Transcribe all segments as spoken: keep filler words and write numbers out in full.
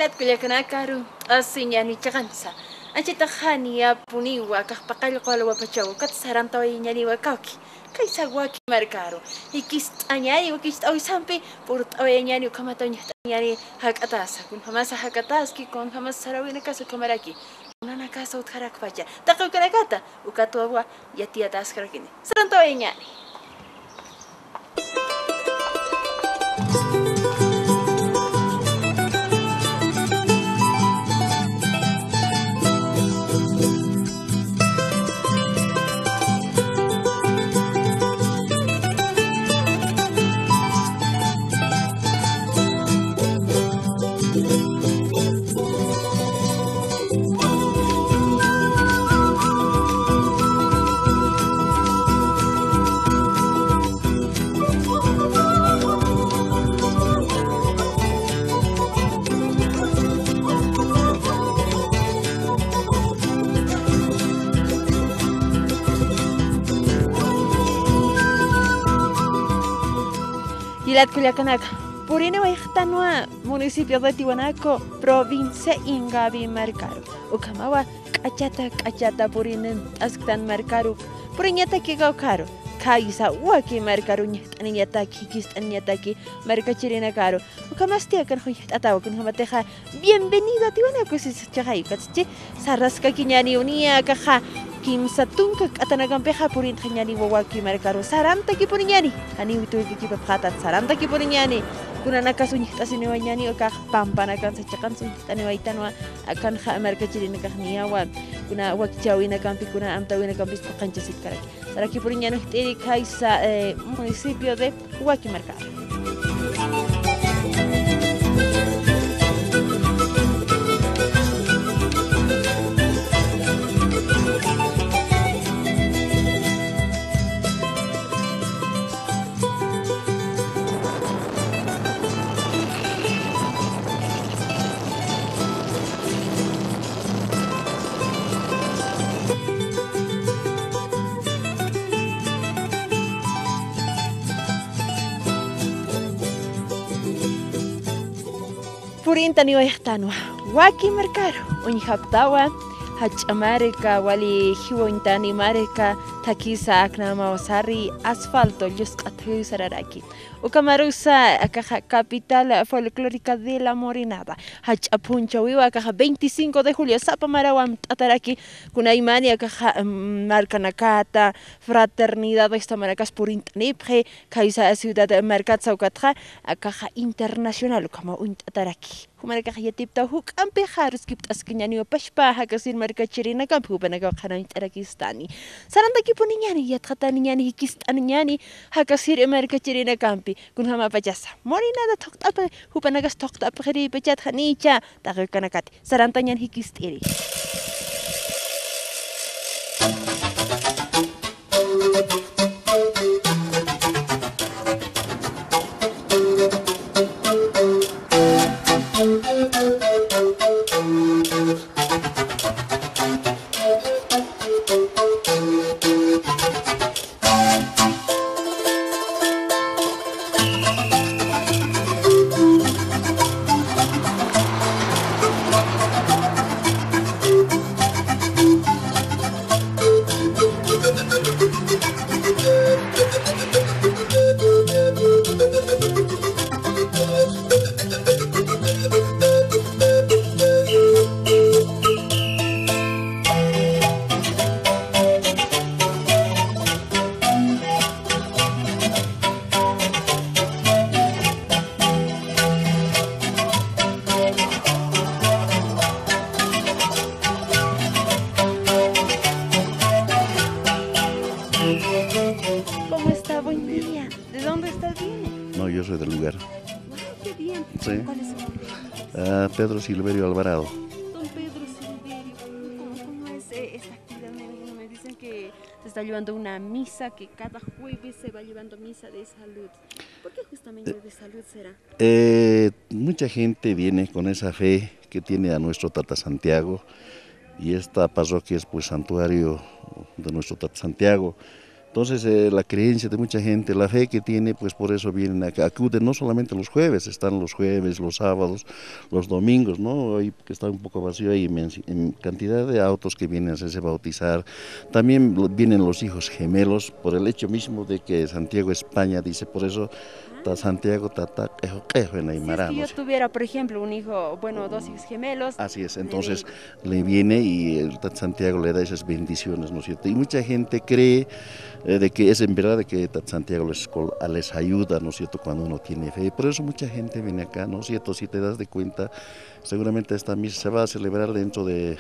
Kullakanaka, arunt'asiñäni chiqansa. Anchitax janiyapuniwa, akax paqallqu alwapachaw, ukat sarantawayañäniwa kawki. Kaysa waki markaru, jikist'añäni wakicht'äwisampi, purt'awayañäni, ukhamat uñjt'añäni jak'atasa, kunjamasa jak'ataski, kunjamas saräwinakas ukhamaraki, kunanakasa utjarakpacha, taqi ukanakata, ukatwa yatiyataskarakini. Sarantawayañäni. Jilat kullakanaka, puriniwayxtanwa municipio de Tiwanaku, provincia Ingavi markaru. Ukhamawa k'achata k'achata purint'asktan markaru. Puriñataki kawkharu, khaysa waki markaru ñajt'aniñataki, jikist'aniñataki markachirinakaru. Ukhamasti akan uñjt'atawa, kunjamatixa bienvenido a Tiwanaku sischaxay, ukatsti saraskakiñäniw niya akaxa kimsa tunka k'atanakampixa purintxañäniwa waki markaru. Sarantakipuniñäni, janiw tuykakipapxätat, sarantakipuniñäni. Kunanakas uñjt'asiniwayañäni, akax pampanakansa chiqansa uñjt'aniwaytanwa, akanxa markachirinakax niyawa, kuna wakichäwinakampis, kuna amtäwinakampis phuqhañchasipkaraki. Sarakipuniñäni uñjt'iri khaysa, eh, municipio de Waki markaru. Purintaniwayxtanwa waki markaru, uñjaptawa jach'a marka, wali jiwañtani marka, thakisa aknämaw sari, asfalto, llusq'at sararaki. Ukhamarusa akaxa capital folclórica de la Morenada. Jach'a phunchhäwiwa akaxa veinticinco de julio, sapa maraw amt'ataraki, kunaymani akaxa, mm, markanakata, fraternidad, esta marakas purint'anipxi, khaysa ciudad markatsa ukatxa, akaxa internacional, ukhama uñt'ataraki. Jumanakax yatiptaw juk'ampixa aruskipt'askiñäniwa pachpa jakasir markachirinakampi, jupanakaw qhanañt'arakistani. Sarantakipuniñäni, yatxataniñäni, jikist'aniñäni jakasir markachirinakampi. Kunjamapachasa Morenada thuqt'apxi, jupanakas thuqt'apxiripachat, janicha taqi ukanakati. Sarantañäni jikist'iri. ¿Cómo está? Buen día. ¿De dónde usted viene? No, yo soy del lugar. Wow, qué bien. Sí. ¿Cuál es su nombre? Ah, Pedro Silverio Alvarado. Don Pedro Silverio, ¿cómo, cómo es, eh, esta actividad? Me, me dicen que se está llevando una misa, que cada jueves se va llevando misa de salud. ¿Por qué justamente de salud será? Eh, mucha gente viene con esa fe que tiene a nuestro Tata Santiago, y esta parroquia es, pues, santuario de nuestro Tata Santiago. Entonces, eh, la creencia de mucha gente, la fe que tiene, pues por eso vienen acá, acuden no solamente los jueves, están los jueves, los sábados, los domingos, ¿no? Hoy que está un poco vacío, hay inmensi-, en cantidad de autos que vienen a hacerse bautizar. También lo-, vienen los hijos gemelos, por el hecho mismo de que Santiago España dice, por eso ta Santiago, ta, ta, q'ejo, q'ejo en Si es aymara, que ¿no? yo tuviera, por ejemplo, un hijo, bueno, dos hijos gemelos, Así es, me entonces le viene y el Tata Santiago le da esas bendiciones, ¿no es cierto? Y mucha gente cree, eh, de que es en verdad de que Tata Santiago les col-, les ayuda, ¿no es cierto? Cuando uno tiene fe. Por eso mucha gente viene acá, ¿no es cierto? Si te das de cuenta, seguramente esta misa se va a celebrar dentro de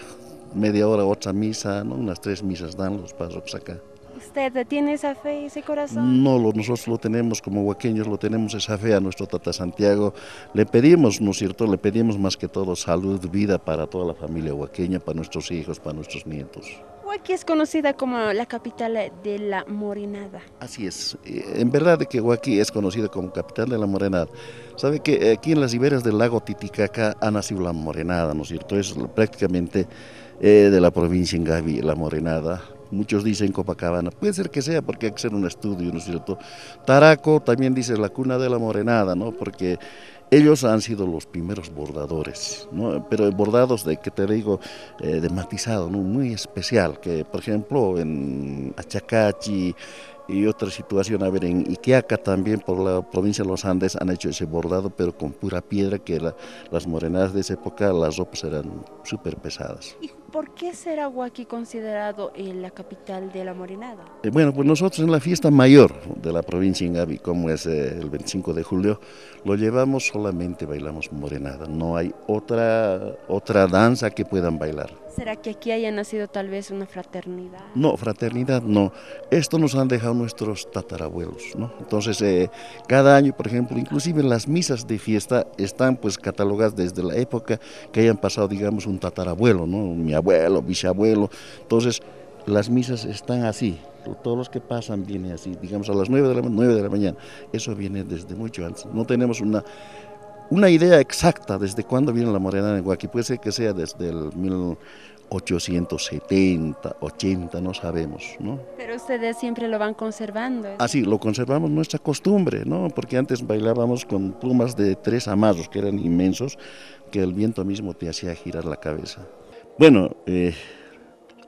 media hora, otra misa, ¿no? Unas tres misas dan los párrocos acá. ¿Usted tiene esa fe, ese corazón? No, lo, nosotros lo tenemos como huaqueños, lo tenemos esa fe a nuestro Tata Santiago. Le pedimos, ¿no es cierto? Le pedimos más que todo salud, vida para toda la familia huaqueña, para nuestros hijos, para nuestros nietos. Huaki es conocida como la capital de la morenada. Así es. Eh, en verdad de que Huaki es conocida como capital de la morenada. Sabe que, eh, aquí en las riberas del lago Titicaca ha nacido la morenada, ¿no es cierto? Es prácticamente, eh, de la provincia Ingavi, la morenada. Muchos dicen Copacabana. Puede ser que sea porque hay que hacer un estudio, ¿no es cierto? Taraco también dice la cuna de la morenada, ¿no? Porque ellos han sido los primeros bordadores, ¿no? Pero bordados de, que te digo, eh, de matizado, ¿no? Muy especial, que por ejemplo en Achacachi y otra situación, a ver, en Iquiaca también por la provincia de los Andes han hecho ese bordado, pero con pura piedra, que la, las morenadas de esa época, las ropas eran súper pesadas. ¿Y por qué será Huaki considerado, eh, la capital de la morenada? Eh, bueno, pues nosotros en la fiesta mayor de la provincia Ingavi, como es, eh, el veinticinco de julio, lo llevamos solamente, bailamos morenada. No hay otra, otra danza que puedan bailar. ¿Será que aquí haya nacido tal vez una fraternidad? No, fraternidad no. Esto nos han dejado nuestros tatarabuelos, ¿no? Entonces, eh, cada año, por ejemplo, inclusive las misas de fiesta están, pues, catalogadas desde la época que hayan pasado, digamos, un tatarabuelo, ¿no? Mi abuelo, bisabuelo. Entonces, las misas están así. Todos los que pasan vienen así, digamos, a las nueve de la ma-, nueve de la mañana. Eso viene desde mucho antes. No tenemos una, una idea exacta desde cuándo viene la morenada en Huaki. Puede ser que sea desde el mil ochocientos setenta, ochenta, no sabemos, ¿no? Pero ustedes siempre lo van conservando, ¿es? Así, lo conservamos, nuestra costumbre, ¿no? Porque antes bailábamos con plumas de tres amarros, que eran inmensos, que el viento mismo te hacía girar la cabeza. Bueno, eh,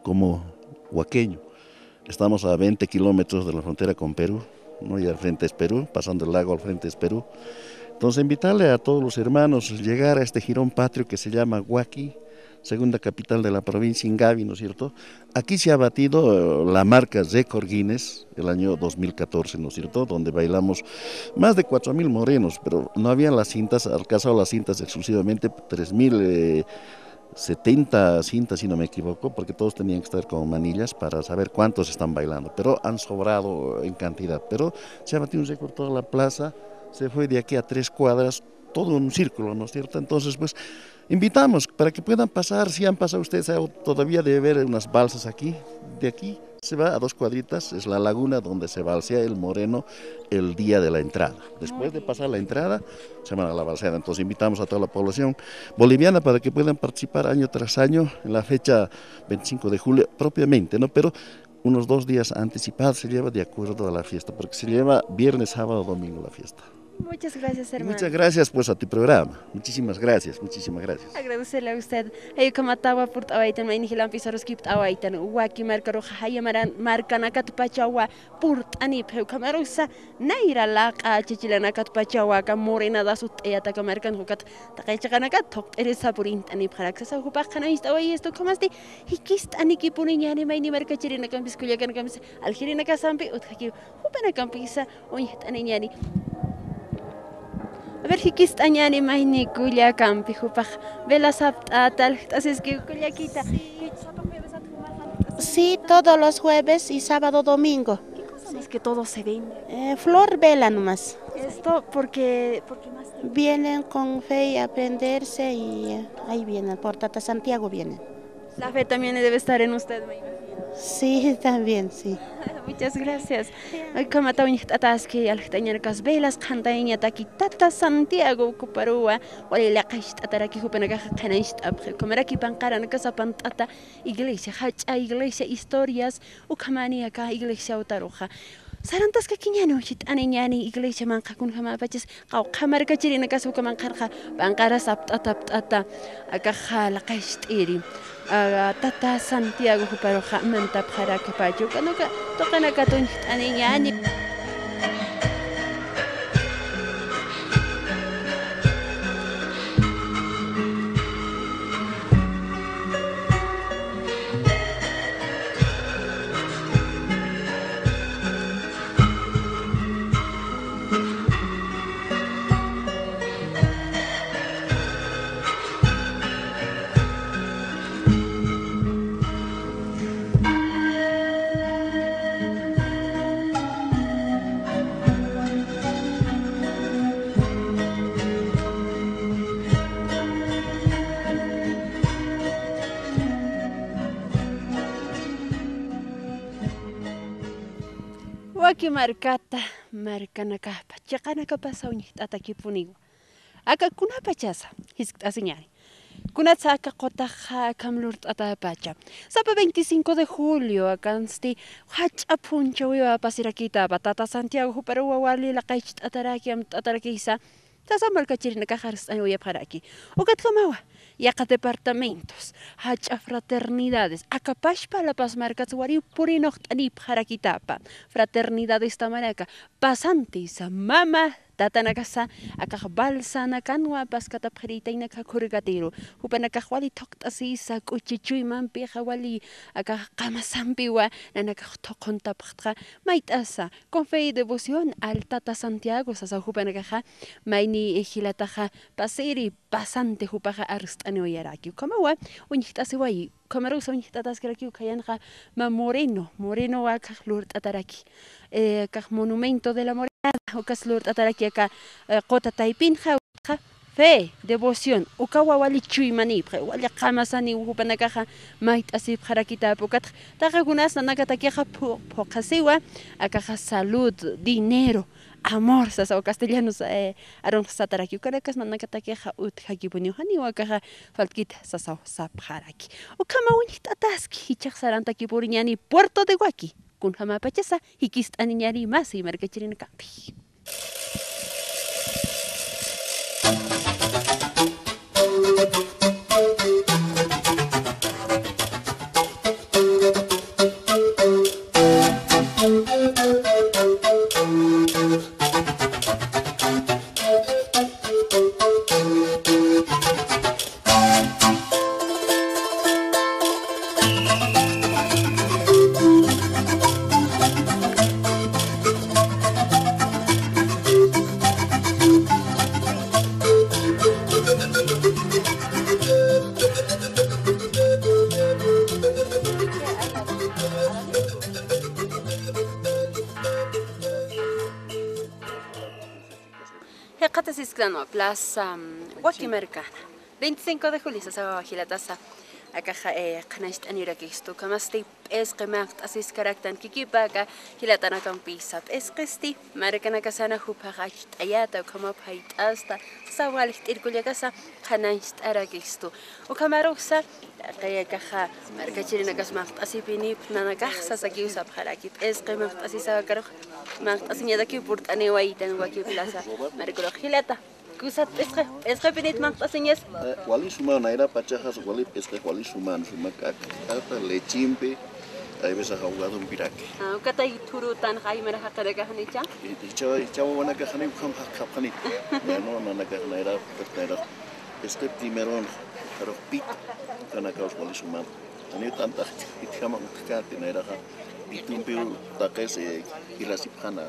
como huaqueño, estamos a veinte kilómetros de la frontera con Perú, ¿no? Y al frente es Perú, pasando el lago al frente es Perú. Entonces, invitarle a todos los hermanos a llegar a este jirón patrio que se llama Huaki, segunda capital de la provincia Ingavi, ¿no es cierto? Aquí se ha batido, eh, la marca récord Guinness el año dos mil catorce, ¿no es cierto? Donde bailamos más de cuatro mil morenos, pero no habían las cintas, alcanzado las cintas exclusivamente tres mil, eh, setenta cintas, si no me equivoco, porque todos tenían que estar con manillas para saber cuántos están bailando, pero han sobrado en cantidad. Pero se ha batido un récord toda la plaza, se fue de aquí a tres cuadras, todo un círculo, ¿no es cierto? Entonces, pues, invitamos para que puedan pasar, si han pasado ustedes, eh, todavía debe haber unas balsas aquí, de aquí se va a dos cuadritas, es la laguna donde se balsea el moreno el día de la entrada. Después de pasar la entrada, se van a la balseada. Entonces invitamos a toda la población boliviana para que puedan participar año tras año en la fecha veinticinco de julio propiamente, ¿no? Pero unos dos días anticipados se lleva de acuerdo a la fiesta, porque se lleva viernes, sábado, domingo la fiesta. Muchas gracias, hermano. Muchas gracias, pues, a tu programa. Muchísimas gracias, muchísimas gracias. Agradecerle a usted. Jay ukhamatawa purt'awaytan, mayni jilampi saruskipt'awaytan. Waki markarux jaya maran, markanakat pachawa purt'anipxi, ukhamarusa nayra laq'a chachilanakat pachawa aka morenadas utt'ayataka markan, ukat taqay chiqanakat thuqt'irisa purint'anipxaraksa, jupax qhana ist'awayista ukhamasti jikist'anikipuniñäni mayni markachirinakampis, kullakanakampis, aljirinakasampi utjaki jupanakampisa uñjt'aniñäni. A ver, jikist'añäni mayni kullakampi, jupax vela sapt'ata, aljt'asiski kullakita. Sí, todos los jueves y sábado, domingo. ¿Qué cosa más que todo se vende? Eh, flor vela nomás. Esto porque, porque más vienen con fe y aprenderse y, eh, ahí vienen, por Tata Santiago vienen. La fe también debe estar en usted, me imagino. Sí, también, sí. Muchas gracias. Ukhamata uñjt'ataski aljt'añanakas velas qhantayañataki tata Santiago Cuparuwa, wali laqacht'ataraki jupanakaxa qhanañcht'apxi. Ukhamaraki panqaranakasa pant'ata iglesia, jach'a iglesia, historias, ukhamani aka iglesiaw taruxa. Sarantaskakiñäni, uñjt'aniñäni iglesia manqha kunjamapachas, qawqha markachirinakasa uka manqharxa panqaras apt'ata apt'ata, akaxa laqacht'iri. A, tata Santiago juparuxa mantapxarakipacha, ukanuka tuqinakat uñjt'aniñäni. Waki markata, markanakapa, chiqanakapasa uñjt'atakipuniwa. Aka kunapachasa jiskt'asiñäni. Kunatsa aka qutaxa akham lurt'atapacha. Sapa veinticinco de julio, akansti jach'a phunchhüwiwa apasirakitapa. Tata Santiago juparuwa wali laqacht'ataraki, amt'atarakisa. Sasa markachirinakax arst'aniwayapxaraki. Ukatjamawa, yaqha departamentos, jach'a fraternidades, aka pachpa La Paz markatsa wali purï nuqt'anipxarakitapa. Fraternidadestamanaka, pasantisa, mama, tatanakasa, akax balsanakanwa paskatapxirïtaynaka khurkatiru. Jupanakax wali thuqt'asisa, k'uchi chuymampixa wali, akax qamasampiwa, nanakax thuquntapxtxa, mayt'asa, con fe y devoción al tata Santiago, sasa jupanakaxa, mayni jilataxa, pasiri, pasanti jupaxa arst'aniwayaraki. Ukhamawa, uñjt'asiwayi, ukhamarusa uñjt'ataskiraki ukhayanxa mä Moreno, Moreno akax lurt'ataraki. Eh, akax Monumento de la Morenada, ukas lurt'ataraki aka, eh, quta taypinxa, ukatxa fe, devoción, ukawa wali chuymanipxi, wali qamasaniw jupanakaxa mayt'asipxarakitapa ukatxa, taqi kunas nanakatakixa phu-, phuqhasiwa, akaxa salud, dinero, amor, sasaw castellano, eh, arunx sataraki, ukanakas nanakatakixa utjakipuniw, janiw akaxa faltkita sasaw sapxaraki. Ukhama uñjt'ataski, jichhax sarantakipuniñäni Puerto de Waki, kunjamapachasa jikist'aniñäni masi markachirinakapi. Jikxatasisktanwa, Plaza, mm, Waki markana. Veinticinco de julio, sasawa jilatasa. Akaxa, eh, qhanañcht'anirakistu, ukhamasti p'isqi manq't'asiskaraktan kikipa aka jilatanakampisa. P'isqisti, markanakasana jupax acht'ayata, ukhama phayt'asta, sasaw aljt'ir kullakasa, qhanañcht'arakistu. Ukhamaruksa, taqi akaxa, markachirinakas manq't'asipinipxi nanakax sasakiw sapxaraki. P'isqi manq't'asisaw akarux, manq't'asiñatakiw purt'aniwaytan Waki Plaza markarux jilata. Kusat p'isqi, p'isqipinit manq't'asiñas. Eh, wali suma, nayra pachaxas wali p'isqi, wali suma, suma k'ak'ata, lechimpi, hay veces ahogadompiraki. Ah, ukatay thurutan, aymara jaqinakax, ¿janicha? Jichha, jichha wawanakax jani ukham jaqhapxani. Bueno, nanakax nayra, nayra, p'isqi primeron, pero pit, ukanakax wali suma. Jani t'ant'ax, itjama utjkati, nayraxa, pitumpiw taqis, eh, jilasipxana,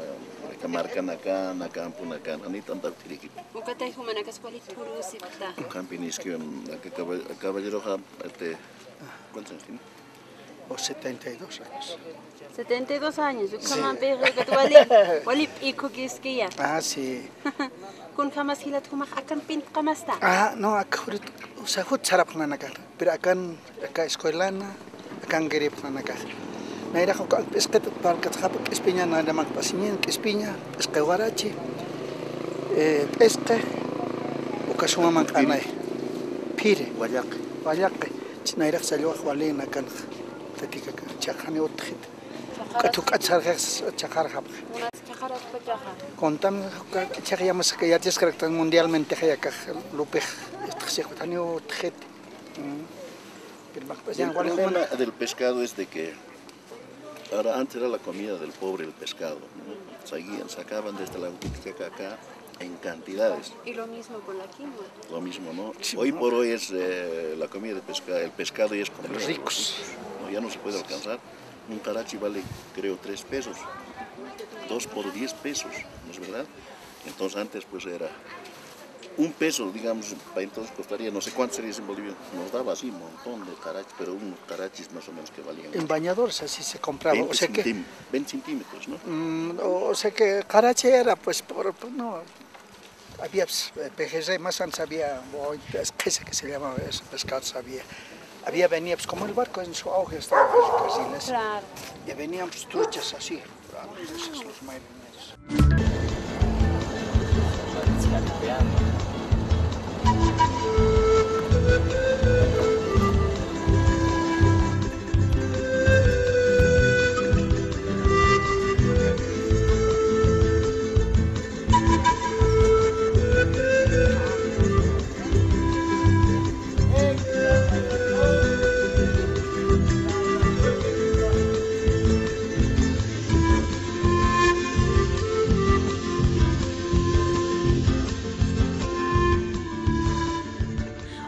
aka markanakan, aka ampunakan, jani t'ant'ax utjiriki. Ukatay jumanakas wali thurusipxta. Ukampi niski, aka caba-, caballeroxa, este, ¿cuántos años tiene? O setenta y dos años. Setenta y dos años, sí. Ukhamampi, wali, wali p'ikhukiskiya. Ah, sí. Kunjamas jilat jumax akan pintqamasta. Ah, no, aka jurit, o sea, jut sarapxnanaka. Pero akan, aka escuelana, akan kiripxnanaka. Nayrax uka p'isqit parlkatxapxi, p'ispiña, nayra manq'p'asiñin, p'ispiña, p'isqi warachi, eh, p'isqi, uka suma manq'anay. Phiri. Wallaqi. Wallaqi. Nayrax challwax walïna kanxa. Tatikaka, chaqani utjit. Ukat ukat sarxix chaqarxapxi. Contam, uka k'ichax yamas yatiskaraktan mundialmente jayakax lupix, istxsix, janiw utjit. Mm. El problema del pescado es de que ahora, antes era la comida del pobre el pescado, ¿no? Seguían, sacaban desde la Titicaca acá en cantidades. Y lo mismo con la quinoa. Lo mismo, ¿no? Sí, hoy por hoy es, eh, la comida de pesca-, el pescado ya es comida de los ricos, ¿no? Ya no se puede alcanzar. Un qarachi vale, creo, tres pesos. Dos por diez pesos, ¿no es verdad? Entonces antes, pues, era un peso, digamos, para entonces costaría, no sé cuánto sería en Bolivia. Nos daba así un montón de qarachi, pero unos qarachis más o menos que valían. En bañadores así se compraba, o sea que veinte centím-, veinte centímetros, ¿no? Mm, o, o sea que qarachi era, pues, por, por, no, había, pues, eh, pejerrey, más antes había, o, es que se llamaba eso, pescados había. Había, venía, pues, como el barco en su auge estaba, pues, casi en ese. Claro. Y venían, pues, truchas así.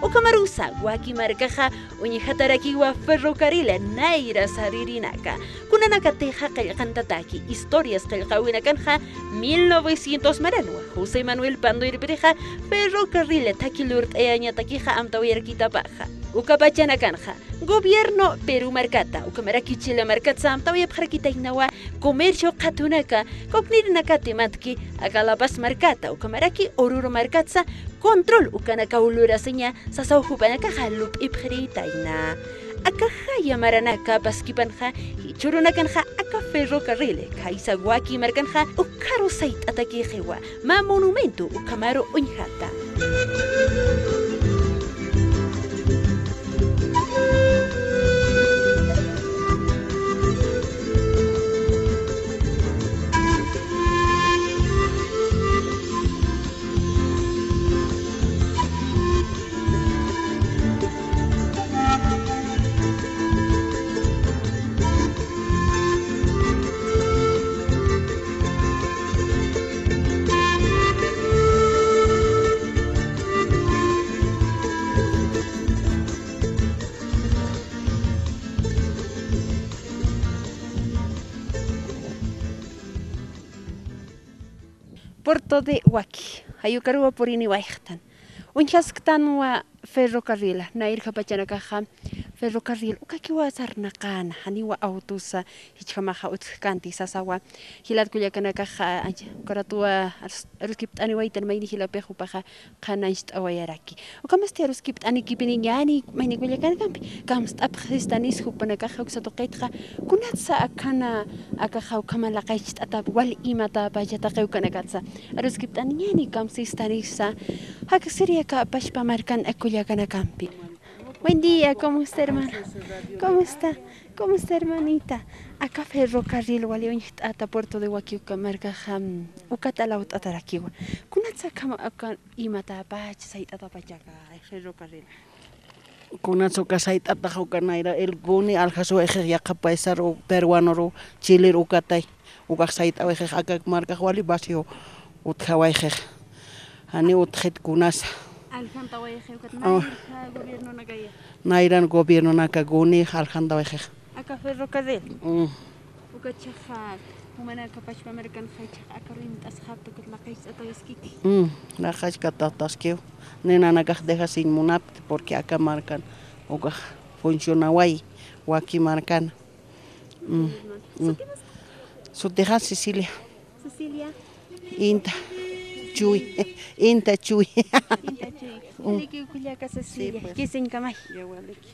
Ukhamarusa waki markaxa uñjatarakiwa ferrocarril nayra saririnaka. Kunanakatixa qillqantataki, historias qillqawinakanxa mil novecientos maranwa, José Manuel Pando irpirixa ferrocarril thakhi lurt'ayañatakixa amtawayarakitapaxa. Uka pachanakanxa gobierno Perú markata, ukhamaraki Chile markatsa amtawayapxarakitaynawa comercio qhatunaka, kawknirinakati mantki aka La Paz markata, ukhamaraki Oruro markatsa control ukanakaw lurasiña sasaw jupanakaxa lup'ipxiritayna. Aka jaya maranaka paskipanxa, jichhürunakanxa aka ferrocarril khaysa waki markanxa ukharu sayt'atakixiwa, mä monumento ukhamaru uñjata. Puerto de Huaqui, jayukaruwa puriniwayxtan. Uñjasktanwa ferrocarril, nayrja pachanakaxa ferrocarril, ukakiwa sarnaqäna, janiwa autosa, jichjamaxa utjkänti sasawa. Jilat kullakanakaxa, ancha, ukaratuwa arus-, aruskipt'aniwaytan mayni jilapix jupaxa qhanañcht'awayaraki. Ukamasti aruskipt'anikipiniñäni mayni kullakanakampi. Kamst'apxistanis jupanakaxa uksa tuqitxa, kunatsa akhana, akaxa ukhama laqaycht'atap wal imatapachataqiw ukanakatsa. Aruskipt'aniñäni kamsistanisa, jaksiri aka pachpa markan kullakanakampi. Buen día, ¿cómo está, hermana? ¿Cómo está? ¿Cómo está, hermanita? Aka ferrocarril wali uñjt'ata Puerto de Huaqui uka markaxa, mm, ukat alawt'atarakiwa. Kunatsa akhama, aka imatapach, sayt'atapach aka ferrocarril. Kunatsa uka sayt'atax uka nayra, el guni aljaswayxix yaqha paisaru, peruanoru, chileru ukatay. Ukax sayt'awayxix aka markax wali vacío utjawayxix. Jani utjit kunasa. Aljantawayxix ukat, ah, nayrja gobiernonakaya. Nayran gobiernonaka guni aljantawayxix. Aka ferrocarril. Mm. Ukachaxa, jumanaka pachpa markanxa jichhax aka ruwint'asxapta ukat laqaycht'atawiskiti. Mm, laqaychkataskiw. Ninanakax dejasiñ munapkti, porque aka markan ukax funcionawayi, waki markan. Mm, mm. Sutixan Cecilia. Cecilia. Inta Chuy. Inta Chuy. Inta Chuy. Mm. Waliki kullaka Cecilia. Sí, pues. Kisiñkamay. Ya, waliki.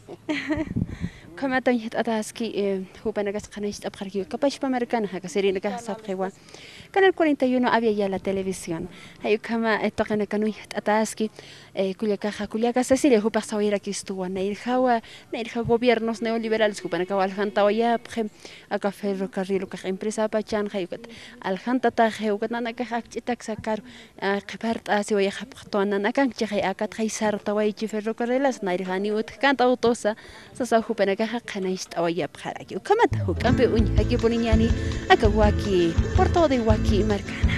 Ukhamat uñjt'ataski, eh, jupanakas qhanañcht'apxarakiw aka pachpa markan, jakasirinakax sapxiwa. Canal cuarenta y uno Avia Yala Televisión. Jay ukhama, eh, tuqinakan uñjt'ataski, eh, kullakaxa, kullaka Cecilia, jupax sawayarakistuwa, nayrjawa, nayrja gobiernos neoliberales, jupanakaw aljantawayapxi, aka ferrocarril ukax empresapachan, jay ukat aljantataxi, ukat nanakax akch'itak sakaru, ah, qhipart'asiwayxapxtuwa, nanakan chixay akat jay sartawaychi ferrocarrilas, nayrjaniw utjkänti autosa, sasaw jupanakaxa qhanañcht'awayapxaraki. Ukhamata, juk'ampi uñjakipuniñäni, aka waki, Puerto de Waki markana.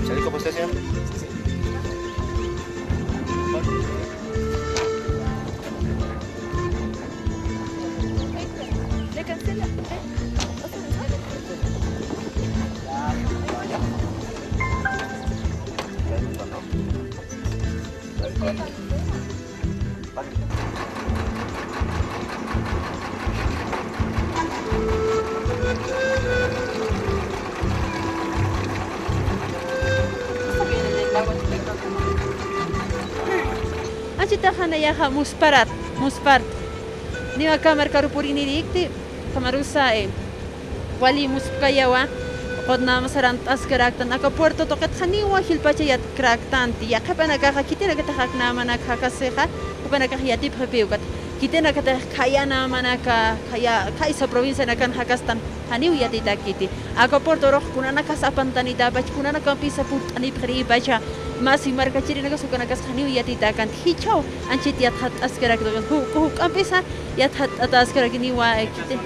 Chalico, pues, señor. Anchhitaxa nayaxa musparat, muspart. Niwa aka markaru purinirïkti, ukhamarusa, eh, wali muspkayawa, ukat nä mä sarant'askaraktan, aka puerto tuqit janiwa jilpacha yatkaraktanti, yaqhipanakaxa khitinakatix ak nä mänak jakasixa, jupanakax yatipxipi ukat. Khitinakatix khaya nä mänaka, khaya, khaysa provincianakan jakastan, janiw yatitäkiti. Aka puertorux kunanakas apantanïtapach, kunanakampisa purt'anipxirïpacha, masi markachirinakas ukanakas janiw yatitäkanti. Jichhaw anchhit yatxatt'askarakta, ju-, juk'ampisa yatxatt'atäskarakiniwa, eh, khiti.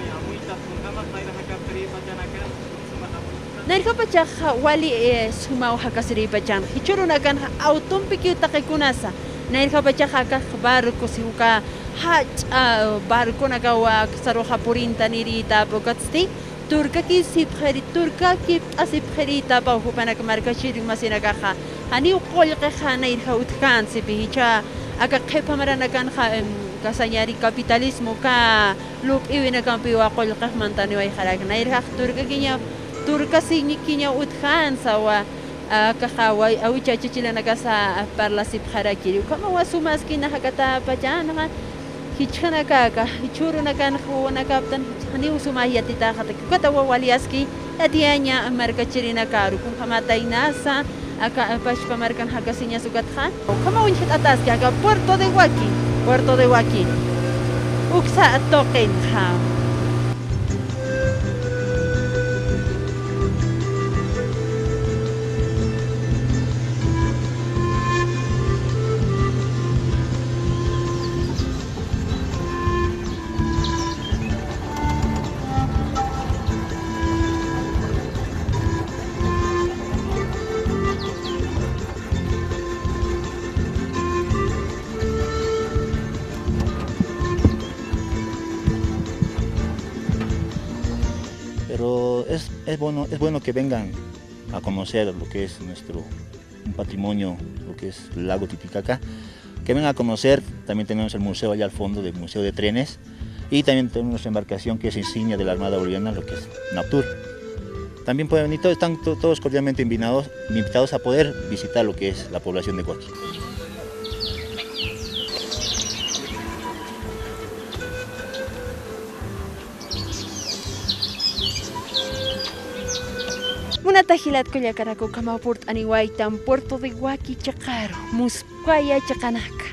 Nayrjapachaxa wali, eh, sumaw jakasirïpachan. Jichhürunakanxa autompikiw taqikunasa. Nayrjapachaxa akax barco, si uka jach'a barconakawa aksaruxa purintanirïtapa ukatsti. Turkakisipxiri, turkakipt'asipxirïtapaw jupanak markachir masinakaxa. Janiw qullqixa nayrja utjkänti, jichha aka qhipa maranakanxa, em, kasañari capitalismo, aka lup'iwinakampiwa qullqix mantaniwayxaraki. Nayrjax turkakiña, turkasiñkiña utjänsawa, akaxa awi-, awicha achachilanakasa parlasipxarakiri. Ukhamawa sumaskina jakatapachanxa, jichhanakaka, jichhürunakanxa wawanakaptan, jichhaniw suma yatitäxataki. Ukatawa wali aski yatiyaña markachirinakaru, kunjamatï nasa, aka pachpa markan jakasiñas ukatxa. Ukhamaw uñjt'ataski aka Puerto de Waki, Puerto de Waki. Uksa tuqinxa. Pero es, es bueno, es bueno que vengan a conocer lo que es nuestro, un patrimonio, lo que es el lago Titicaca. Que vengan a conocer, también tenemos el museo allá al fondo, del Museo de Trenes, y también tenemos nuestra embarcación que es insignia de la Armada Boliviana, lo que es Naptur. También pueden venir, todos, están to-, todos cordialmente invitados, invitados a poder visitar lo que es la población de Coaqui. Munata jilat kullakanak, ukhamaw purt'aniwaytan Puerto de Waki chiqaru, muspkaya chiqanaka.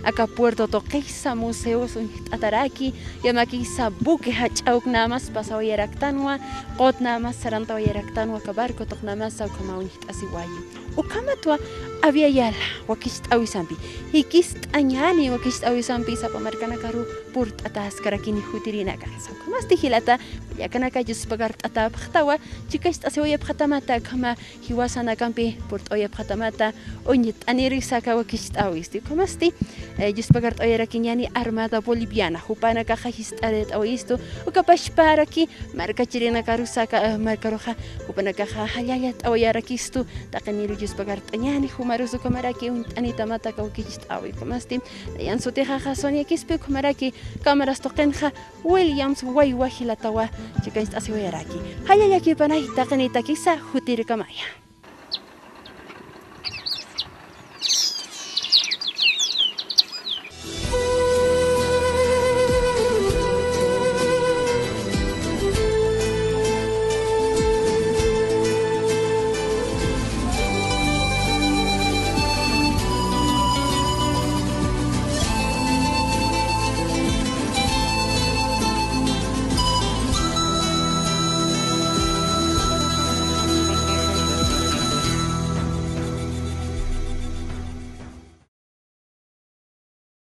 Aka puerto tuqisa museos uñjt'ataraki, yamakisa buque jach'a uk namas pasawayaraktanwa, qut namas sarantawayaraktanwa, aka barco tuq namasa ukhamaw uñjt'asiwayi. Ukhamatwa Aviala, wakicht'äwisampi, jikist'añäni wakicht'äwisampi sapa markanakaru purt'ataskarakini jutirinakasa. Ukhamasti jilata, kullakanaka, yuspagart'atäpxtawa, chikacht'asiwayapxatamata, ukhama jiwasanakampi purt'awayapxatamata, uñt'anirisa aka wakicht'äwisti. Ukhamasti, eh, yuspagart'awayarakiñäni Armada Boliviana, jupanakaxa jist'arit'awayistu, uka pachparaki markachirinakarusa aka, eh, markaruxa, jupanakaxa jallallat'awayarakistu, taqiniru yuspagart'añäni, jumarus ukhamaraki uñt'anitamata aka wakicht'äwi. Ukhamasti, nayan sutixaxa Sonia Quispe, ukhamaraki cámaras tuqinxa Williams Waywa jilatawa, chikacht'asiwayaraki. Jallallakïpanay taqinitakisa, jutirkamaya.